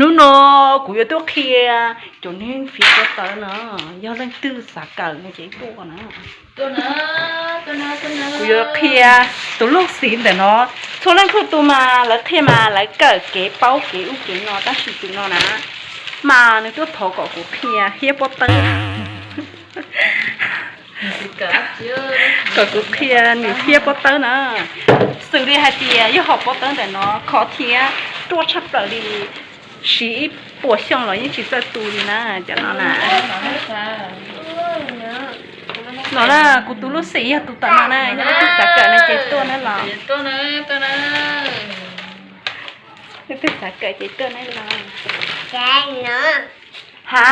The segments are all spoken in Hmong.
Hnub no kuv yuav tuaj qhia cov neeg fiab pob tawb no, yog leej twg xav kawm no ces tuaj na. Kuv yuav qhia tus lub xiv ntawm no, txhua leej txhua tus mas lawv qhia mas lawv kawm kev paub kev ub kev no, tab sis tus no na, mas nws tuaj thov kom kuv qhia fiab pob tawb, kom kuv qhia nws fiab pob tawb na. Xws li hais tias yog hom pob tawb ntawm no khov thiab ruaj tshaj plaws li, siv ib puas xyoo los yeej tsis txawj tu li na, cov no na. No na, kuv tus lub xiv yog tus tom no na, yog leej twg xav kawm no ces tuaj na los. Leej twg xav kawm ces tuaj na los. Ha,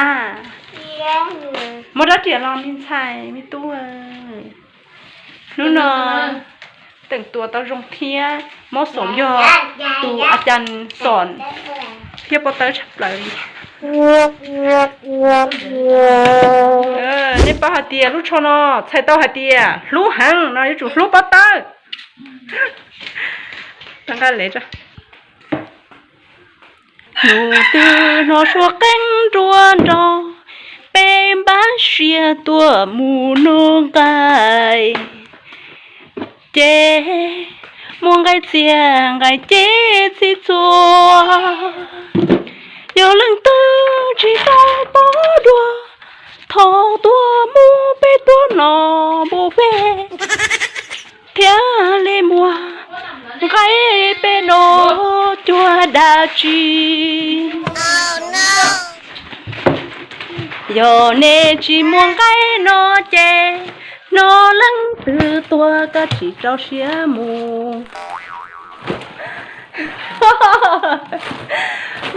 muab rab riam los me ntxhais me tub. Hnub no teem tua tau zoo thiab, mob xoom yog tus a cas xoom fiab pob tawb tshaj plaws li. Nej paub hais tias lub tsho no txhais tau hais tias hlub heev no yuav tsum hlub pob tawb. Hnub twg hnov suab qeej nruab nrog, peb npaj siab tuaj mus noj nqaij. Ces muaj nqaij txiag nqaij ceb txhij txhua, yog leej twg tsis tau pom dua, thov tuaj mus peb tuaj noj npua peb, thiaj li muaj nqaij peb noj cuag dab tsi. Yog nej tsis muaj nqaij no ces hnov leej twg tuag koj tsis rau siab mus.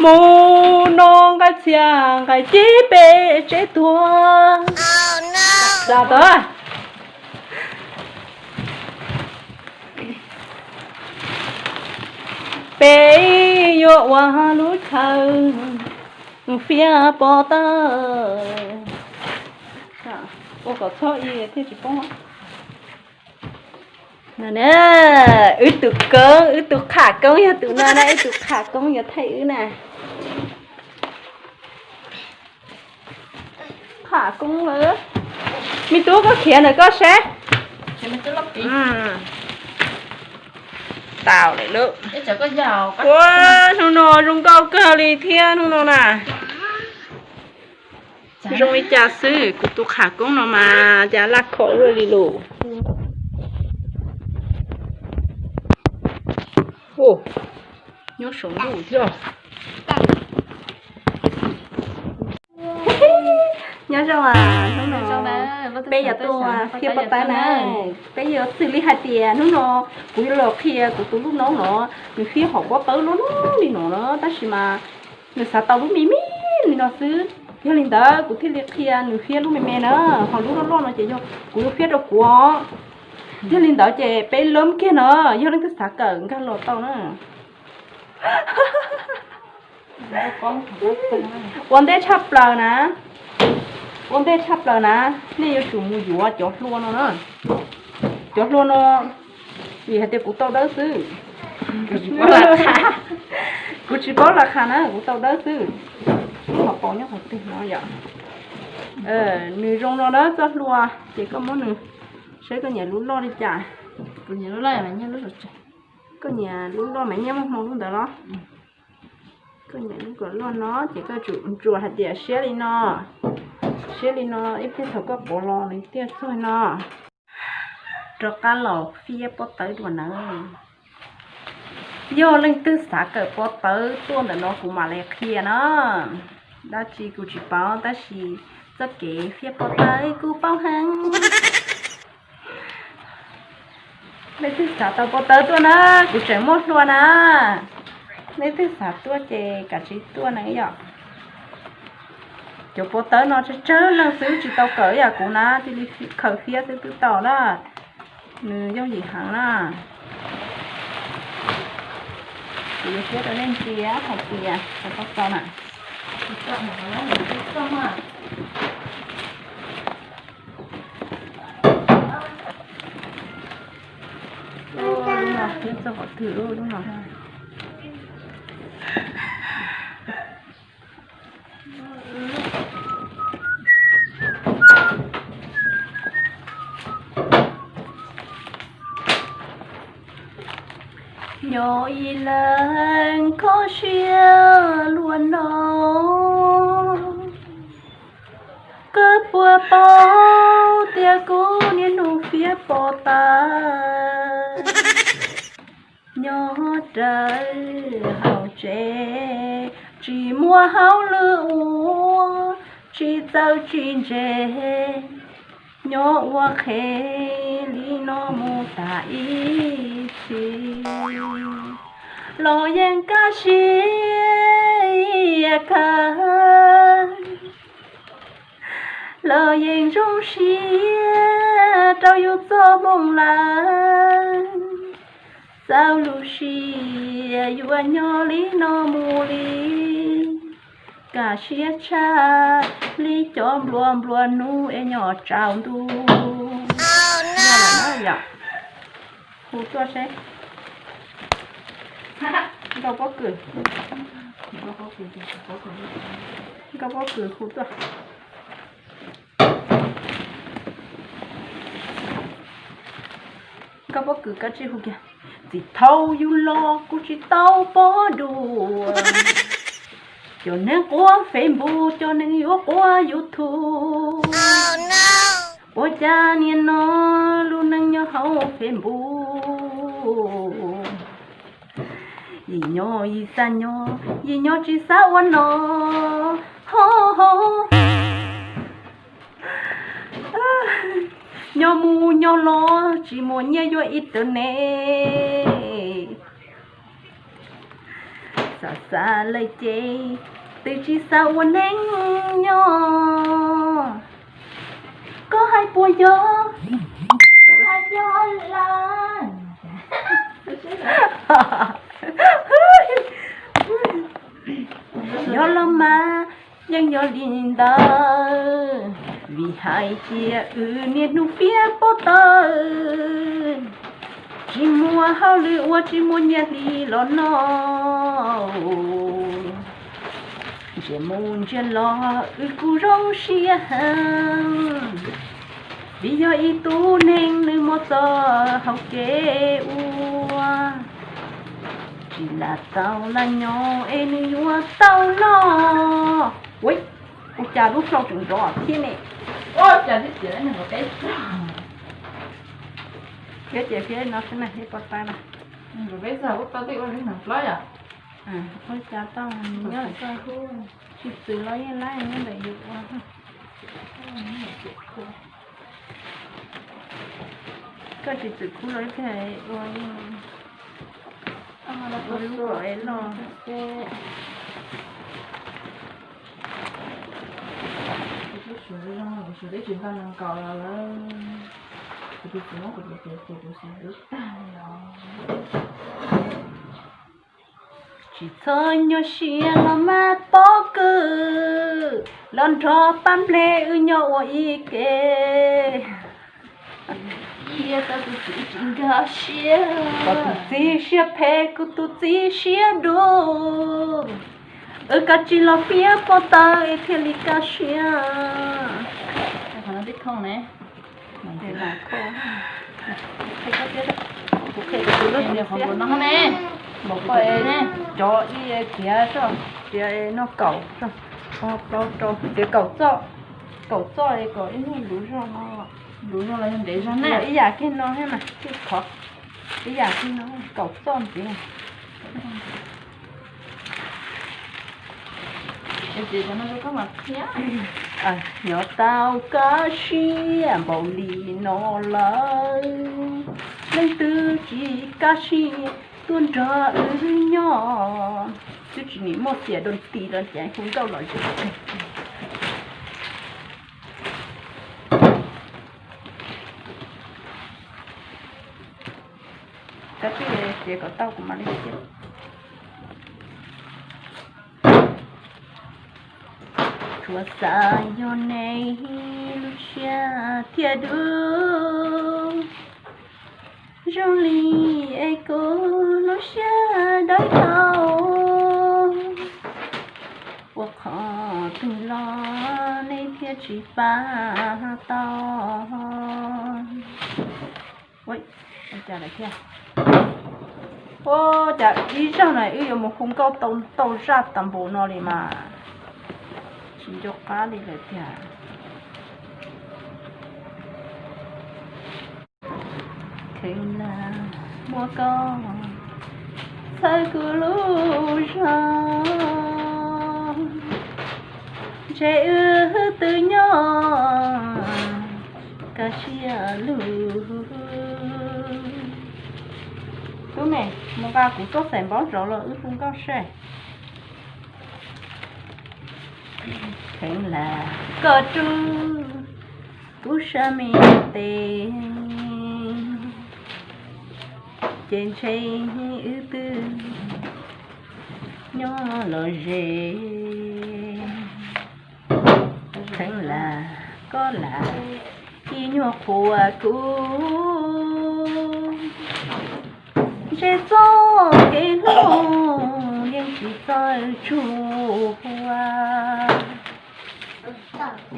Mus noj nqaij txiag nqaij ceb peb tseb tuag. Tau, peb yuav ua lub chaw fiab pob tawb. Ua kom txhob i thiaj tsis poob. Wb tus koob, wb tus qham koob yog tus no na, wb tus qham koob yuav thaij wb na. Qham koob lawm. Me tub, koj khiav ntawm koj seb. Tau lawm lauj. Ua, hnub no zoo nkauj kawg li thiab hnub no na. Zoo li cas xwb, kuv tus qham koob no mas cas laj khom luaj li lus. Nyob saum ntuj thiab. Nyob zoo, hnub no peb yuav tuaj fiab pob tawb na. Peb yuav xws li hais tias hnub no kuv yuav los qhia kuv tus lub noob no, nws fiab hom pob tawb loj loj li no na, tab sis mas nws xav tau lub me me li no xwb. Yog li ntawd kuv thiaj li qhia nws fiab lub me me na, ho lub loj loj no ces yog kuv yuav fiab rau kuv. Yog li ntawd ces peb lom kiag no, yog leej twg xav kawm nkag los tau na. Ua ntej tshaj plaws na, Ua ntej tshaj plaws na, nej yuav tsum mus yuav cov hlua no na. Cov hlua no, vim hais tias kuv tau dawb xwb. Kuv tsis paub las khas na, kuv tau dawb xwb. Lub hauv paus nyob qhov twg no yom. Nws zoo no na, txoj hlua, ces koj muab nws, saib koj nyiam lub loj li cas. Koj nyiam lub loj mas nyiaj muaj hmoo lub ntawd los. Koj nyiam lub kom loj no ces koj tsum ntsuas hais tias siab li no, siab li no ib pliag thaum koj quav los nws thiaj txog no. Rov qab los fiab pob tawb dua nawb. Yog leej twg xav kawm pob tawb tuaj ntawm no kuv mam li qhia na. Dab tsi kuv tsis paub tab sis txoj kev fiab pob tawb kuv paub heev. Leej twg xav tau pob tawb tuaj na, kuv tseem muaj hlua na. Leej twg xav tuaj ces kav tsij tuaj na yom. Cov pob tawb no tsawg tsawg leej xwb tsis tau kawm ib yam kuv na, cia li khaws fiab xwb twb tau na. Nws yooj yim heev na. Kuv yuav siab rau nej ntsia hais tias xav tau tau na. Lub no thiab txog qhov twg lub no. Nyob ib leeg kho siab luaj no, koj puas paub tias kuv niaj hnub fiab pob tawb. Nyob raws hauv tsev, tsis muaj hauj lwm ua, tsis txawj tsis ntse, nyob ua qhev li no mus tas ib txhis. Los yeej kaj siab kawg, los yeej zoo siab rau yus txoj hmoo lawm. Txawj lub siab yuav nyob li no mus li, kaj siab tshaj li cov nplua nplua nuj es nyob tsaus ntuj. Hu tuaj seb. Nkauj pob kws. Nkauj pob kws hu tuaj. Nkauj pob kws koj tsij hu kiag. Txij thaum yus los kuv tsis tau pom dua cov neeg quaj Facebook, cov neeg yuav quaj YouTube. Ua cas niaj no lub neej nyob hauv Facebook, yim nyob yim xav nyob, yim nyob tsis xav ua no. Ho ho, nyob mus nyob los tsis muaj nyiaj yuav internet. Xav xav lawm ces twb tsis xav ua neej nyob. Koj hais puas yog? Hais yog lawm. Yog los mas yeej yog li ntawd, vim hais tias wb niaj hnub fiab pob tawb, tsis muaj hauj lwm ua tsis muaj nyiaj hli los noj. Ntsiag mus ntsiag los wb kuj zoo siab heev, vim yog ib tug neeg nws muaj txoj hau kev ua, tsis lam tau lam nyob es nws yuav tau noj. Ua cas lub hlau tseem nrov thiab ne? Ua cas thiab ces neeg nkaus peb txog. Thiab ces thiab no xwb na, thiab pov tais na. Neeg nkaus peb txog kuj tau tej ua li neeg plaub yom. Ua cas tau nyob tsis txwm los yeej laib nyob ntawm yus ua. Koj tsis txwm khub los ib pliag ua, ua lub kom es loj. Kuv twb suav zoo, kuv suav teb tsis nqa nees nkaum los lawm. Kuv tus txiv muab kuv tus txiv tus tus xwb tag li os. Tsis txhob nyuaj siab los mas pob kws, Los nrog pab nplej wb nyob ua ib ke. Kom tus txiv siab phem kuv tus txiv siab dub. Wb kav tsij los piav pob taws es thiaj li kaj siab. Cov ib tiav noj kaum, tiav kaum txoj, kaum txoj kom ib nyuag luv zog no, luv zog los yog ntev zog na. Ib yam kiag no thiab mas, ib yam kiag no kaum txoj ntxiv. Nyob tau kaj siab npaum li no lawm, leej twg tsis kaj siab tuaj nrog wb nyob. Twb tsis nim muaj xiam dua ti los cas hu nkauj los zem. Kab pij txiav kom tau kuv mam li txiav. Tsuas xav yog neb lub siab thiaj dub zoo li es kuv lub siab dawb dhau, ua qhov twg los neb thiaj tsis pab tau. Ua cas ib zaug na wb yuav mus hu nkauj tau zaj tas npaum no li mas tsis nco qab li lawm tiag. Kheev lam muab koj txhawb kuv lub zog, ntshe wb twb nyob kaj siab lug. Tub me, mus nqa kuv txoj xaim npaub zov los wb hu nkauj seb. Kheev lam koj rub kuv sab me tes, ces ntshe wb twb nyob los ze. Kheev lam koj lam ib nyuag qhuas kuv, ntshe txoj kev hlub yeej tsis txawj tsuag,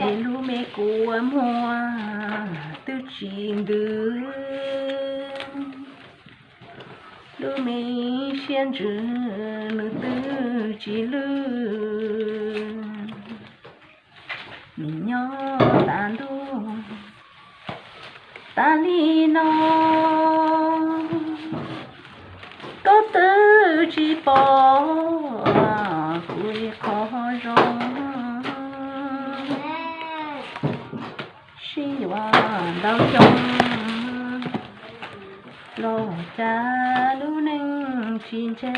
es lub me kua muag twb tsis ntws, lub me siab ntsws nws twb tsis lwj. Nws nyob tas ntuj tas li no, koj twb tsis pom kuv li qhov zoo. Sib yuav ntau xyoo los cas lub neej tsis ntse,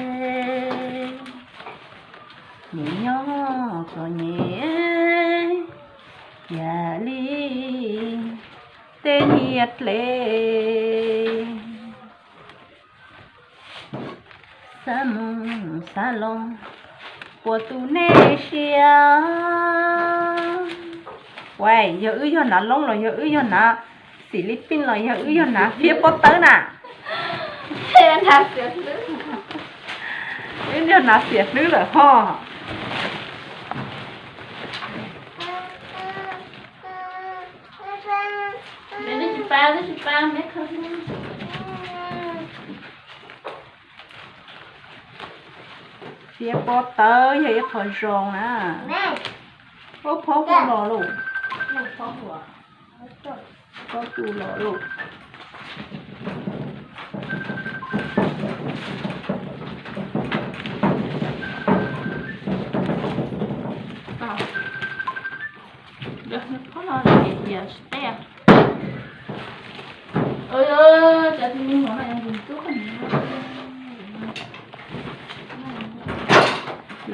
nim nyob txom nyem yam li tej niag dlej. Xav mus xav los puas tu nej siab. Ua, yog wb yog nav loob los yog wb yog nav xis lib pij los yog wb yog nav fiab pob tawb na? Wb yog nav xiam hlwb lawm ho. Fiab pob tawb yog ib qho zoo na. Ub, phob hu los lauj. Phob hu los lauj.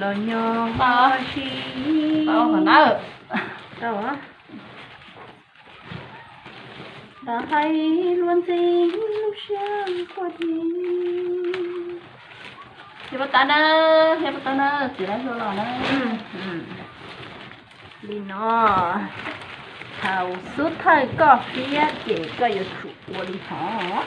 Los nyob tau si. Tau, los hais luag ntxhi lub siab quaj di. Hiab pab tab na, hiab pab tab na, txiv lawv hlua los na. Li no, thaum xub thawj koj fiab ces koj yuav tsum ua li hov.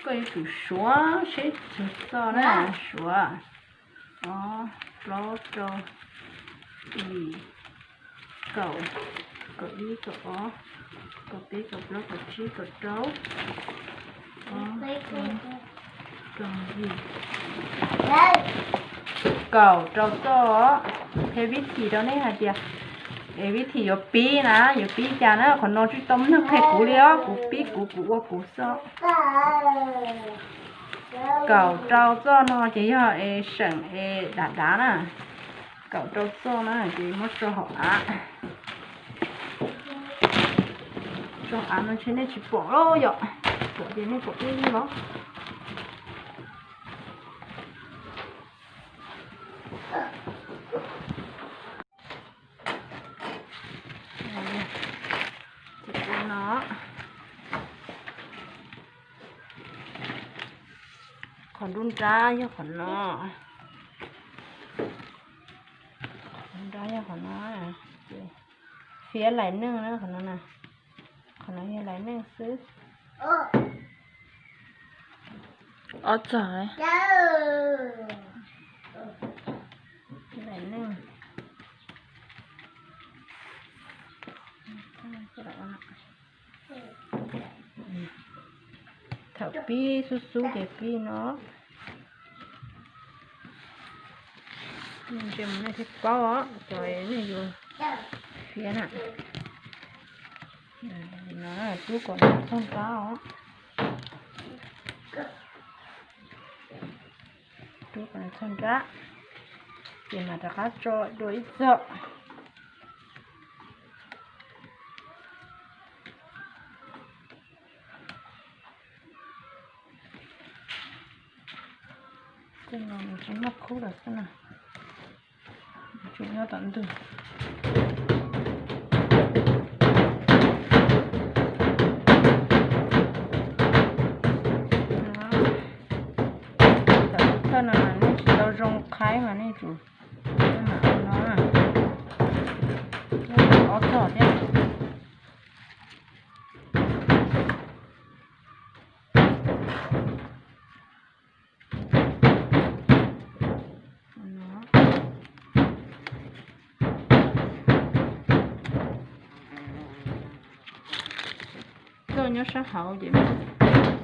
Koj yuav tsum suav seb txog txoj na, suav ob, plaub, rau, yim, kaum, kaum ib, kaum ob, kaum peb, kaum plaub, kaum tsib, kaum rau, kaum yim, kaum rau txoj. Qhia vib thim rau nej hais tias, es vib thim yuav pib na, yuav pib cas na, qhov no tsis tau neeg qhia kuv li os, kuv pib kuv, kuv ua kuv xwb. Kaum rau txoj no ces yog es seem es dav dav na. Kaum rau txoj na ces muab tso hauv av. Tso av no ntshe nej tsis pom los yom, pom ces nej pom ib los. Ces ua no, qhov nruab nrab yog qhov no, qhov nruab nrab yog qhov no, ces fiab laim neej na qhov no na, qhov no yog laim neej xwb. Ob txog, laim neej. Thaum pib xub xub ces pib no. Ntsia mus nej thiaj paub os, cov nej yuav fiab na. No, rub kom nws txog nrab os. Rub kom nws txog nrab, ces mam rov qab tso dua ib txoj. Tej no nws tsis muaj khub lawm xwb na, tsum nyob tom ntug. Thaum thawj no mas nej tsis tau zoo qhaib mas nej tsum mam ua no, ob txoj thiab. Txoj nyob sab hauv ces muab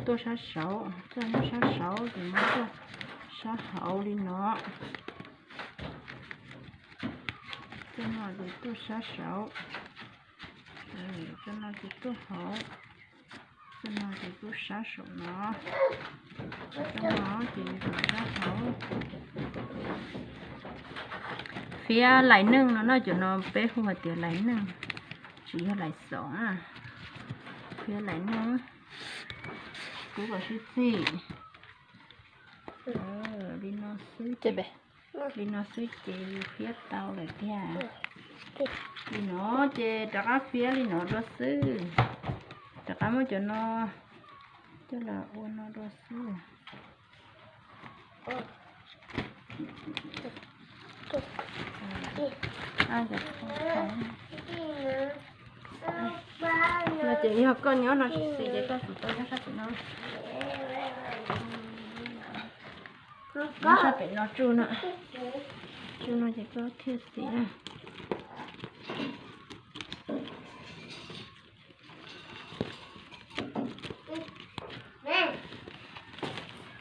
tuaj sab saud, txoj nyob sab saud ces muab tuaj sab hauv li no. Txoj no ces tuaj sab saud, txoj no ces tuaj hauv, txoj no ces tuaj sab saum no, txoj no ces sab hauv. Fiab laim neej no na, cov no peb hu hais tias laim neej, tsis yog laim xom na. Fiab laim neej, rub kom sib txig. Li no xwb ces, li no xwb ces yus fiab tau lawm tiag. Li no ces rov qab fiab li no dua xwb. Rov qab muab cov no coj los ua no dua xwb. No ces yog koj nyob no tsis xis ces koj kuj tau nyob sab pem no. Nyob sab pem no tsuj no, tsuj no ces koj thiaj xis na.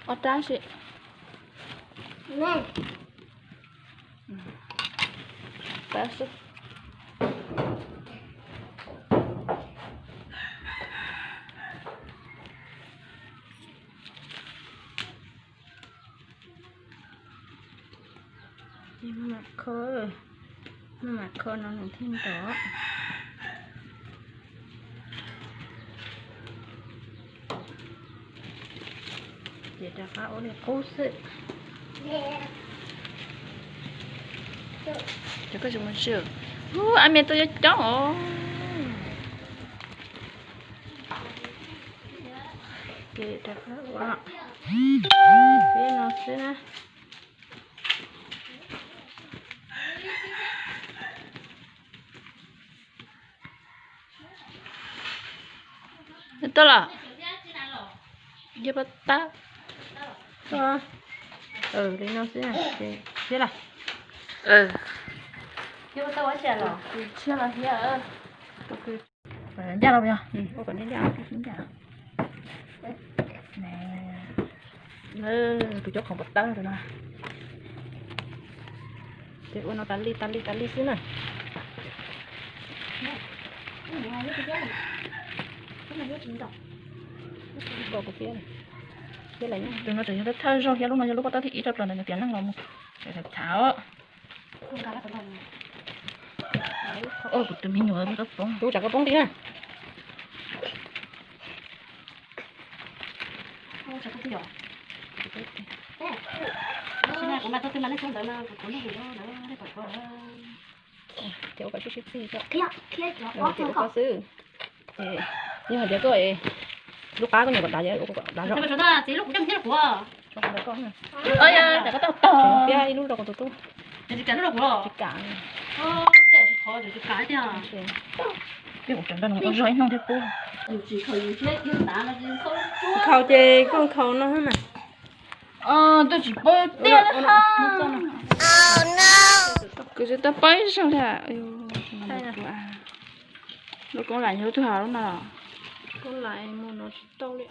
Ob rab si. Rab xwb. Maj mam kho, maj mam kho no nws thiaj nrov. Ces rov qab ua li qub xwb. Cov koj tsis mus tsi, ub, ab me tuaj coob coob os. Ces rov qab ua, fiab no xwb na. Tuaj los. Yog pab tab. Li no xwb, siab lawm. Ncaj los yog. Ncaj los yog. Tus cov khoom pov tawb no. Ces ua no tas li tas li tas li xwb na. Tus no tseem yog thawj zaug thiab, lub no yog lub pov tawb thib ib rau plaws ntawm nws tiam neej los mus. Txhav. Kuv tus me nyuam, kuv tsam koj poob li na. Ces ua kom sib sib txig, ces ua koj xwb. Yog hais tias koj lub qab koj nyuam kom dav, dav zog. Piab ib lub rau kuv tus tub. Tsis kam. Peb ua tseem nrog nws ua zog ib hnub thiab pub. Nkhaus ces koj nkhaus no mas. Kuv tsis tau paub ib zaug li. Lub koob lam yog lub twg hauv lub no los? Koob lam mus no tsis tau li.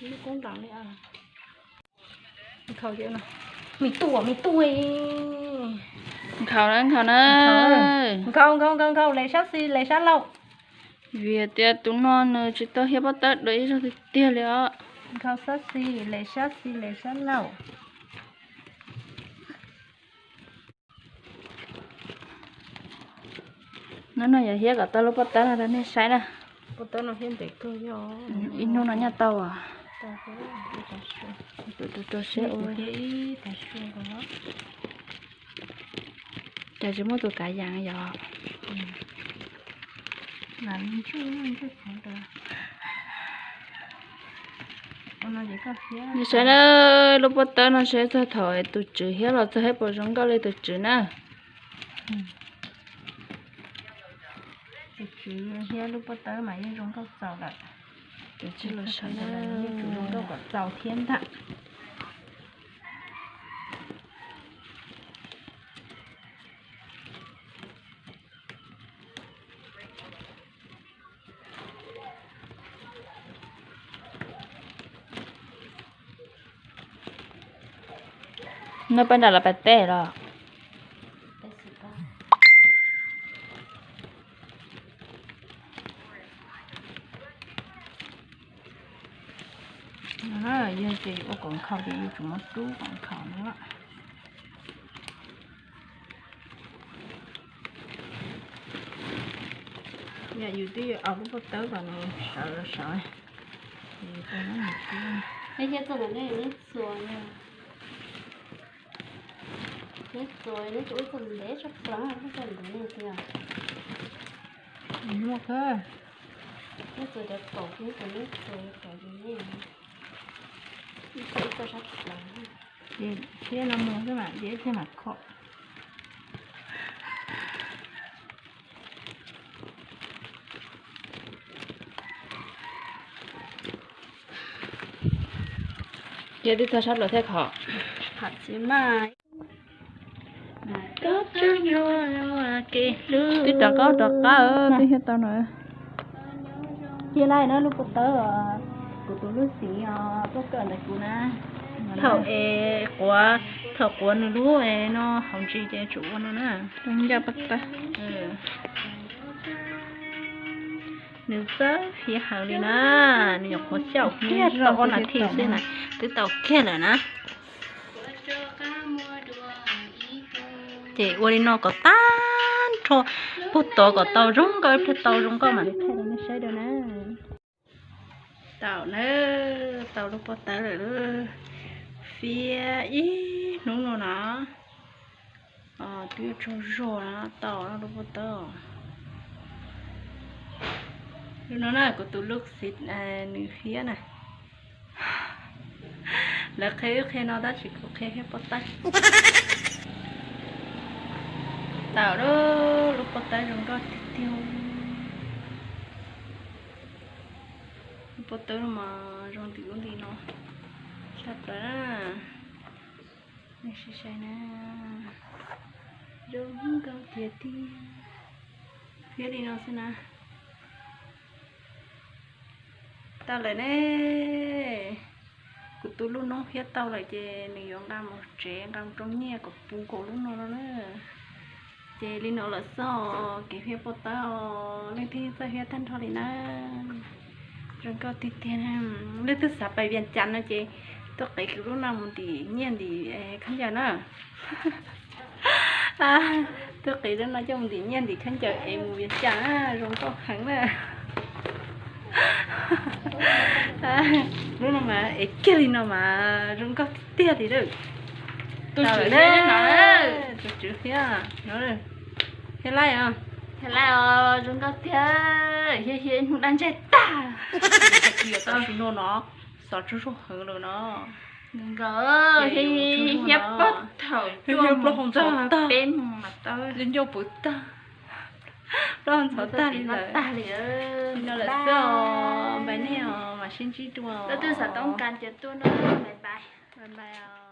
Lub koob lam li. Me tuaj, me tuaj. Nkhaus na, nkhaus na. Nkhaus, nkhaus, nkhaus, nkhaus, les sab xis, les sab laug. Vim tias tus no nws tsis tau hiab pob tawb dua ib zaug tiag tiag li os. Nkhaus sab xis, les sab xis, les sab laug. Hnub no yog hiab kom tau lub pob tawb no rau nej saib na. Pob tawb no hiab ntev kawg yog. Ib hnub no nyaj tau as. Tus rau seb ua. Cas tsis muaj tus kav yas yog. Nej saib na, lub pob tawb no seb txog thaum tus tswv hiab los txog thiab puas zoo nkauj li tus tswv na. Tus tswv hiab lub pob tawb mas yeej zoo nkauj txaus lawm. Tus tswv los sawv ntawd los yeej tsum zoo nkauj kom txaus thiab ntag. No pab nram los pas tej los? Yog ces ua kom nkhaus ces yus tsum muab rub kom nkhaus no. Yam yus twb yuav aus lub pob tawb kom nws sawv los sawv. Neb txog ntawm neb txuas, neb txuas neb tsuas ib txog ntev tshaj plaws, neb txog ntev tiag. Muaj kawg. Neb txuas cov kaum, neb txuas neb txuas cov kaum ces neb ib txog ib txog sab plaws. Ces thiab no mus xwb mas, ces thiaj mam khom. Ces twb txog sab plaws thiaj khom. Twb rov qab rov qab, twb thiaj tau no. Cia laij na lub pob tawb, kuv tus lub xim os, tuaj kawm ntawm kuv na. Thaum es quav, thaum quav nws lub es no hauv ntsis ces tsum ua no na. Ncaj pob tawb. Nws txawj fiab heev li na, nws nyuam qhuav xyaum kiag tau ob nas this xwb na, twb tau kiag lawm na. Ces ua li no kom tag nrho, puag tod kom tau zoo nkauj, ib pliag tau zoo nkauj mam li thaij rau nej saib dua na. Tau na, tau lub pob tawb lawm, fiab ib hnub no na. Twb yuav tsaug zog na, tau lub pob tawb. Lub no na kuv tus lub xim nws hiab na. Lawv qhia wb qhia no tab sis kuv qhia hiab pob tawb. Tau lub, lub pob tawb zoo nkauj tiag tiag. Pob tawb no mas zoo ntim lub nti no tshaj plaws na. Nej sim saib na, zoo nkauj tiag tiag. Thiab li no xwb na. Tau lawm ne. Kuv tu lub noob hiab tau lawm ces nws yuav nqa mus tsev nqa mus rau nyiaj kom puv nkaus lub no no na. Ces li no lawm xwb, kev hiab pob tawb, leej twg txawj hiab tag nrho li na. Zoo nkauj tiag tiag. Leej twg xav pais Vias Cas no ces tuaj qiv kuv lub no mus ntim nyiaj ntim khaub ncaws na. Tuaj qiv lub no coj mus ntim nyiaj ntim khaub ncaws es mus Vias Cas na, zoo nkauj heev na. Lub no mas es kiag li no mas zoo nkauj tiag tiag li lawm. Tus tswv thiab no, tus tswv thiab no, thiab laij os, thiab laij os, zoo nkauj tiag, hiab hiab hnub dab ntseg tag. Tau tsis no no, xov tsuag tsuag heev lawm no. Nkawd hiab pob thaum hiab plaub hau ntxhov tag, peb mus mas tau ncauj pw tag, plaub hau ntxhov tag li lawm. Li no lawm xwb os, npais nej os, mam sib ntsib dua. Leej twg xav toob kas ces tuaj no, bye bye.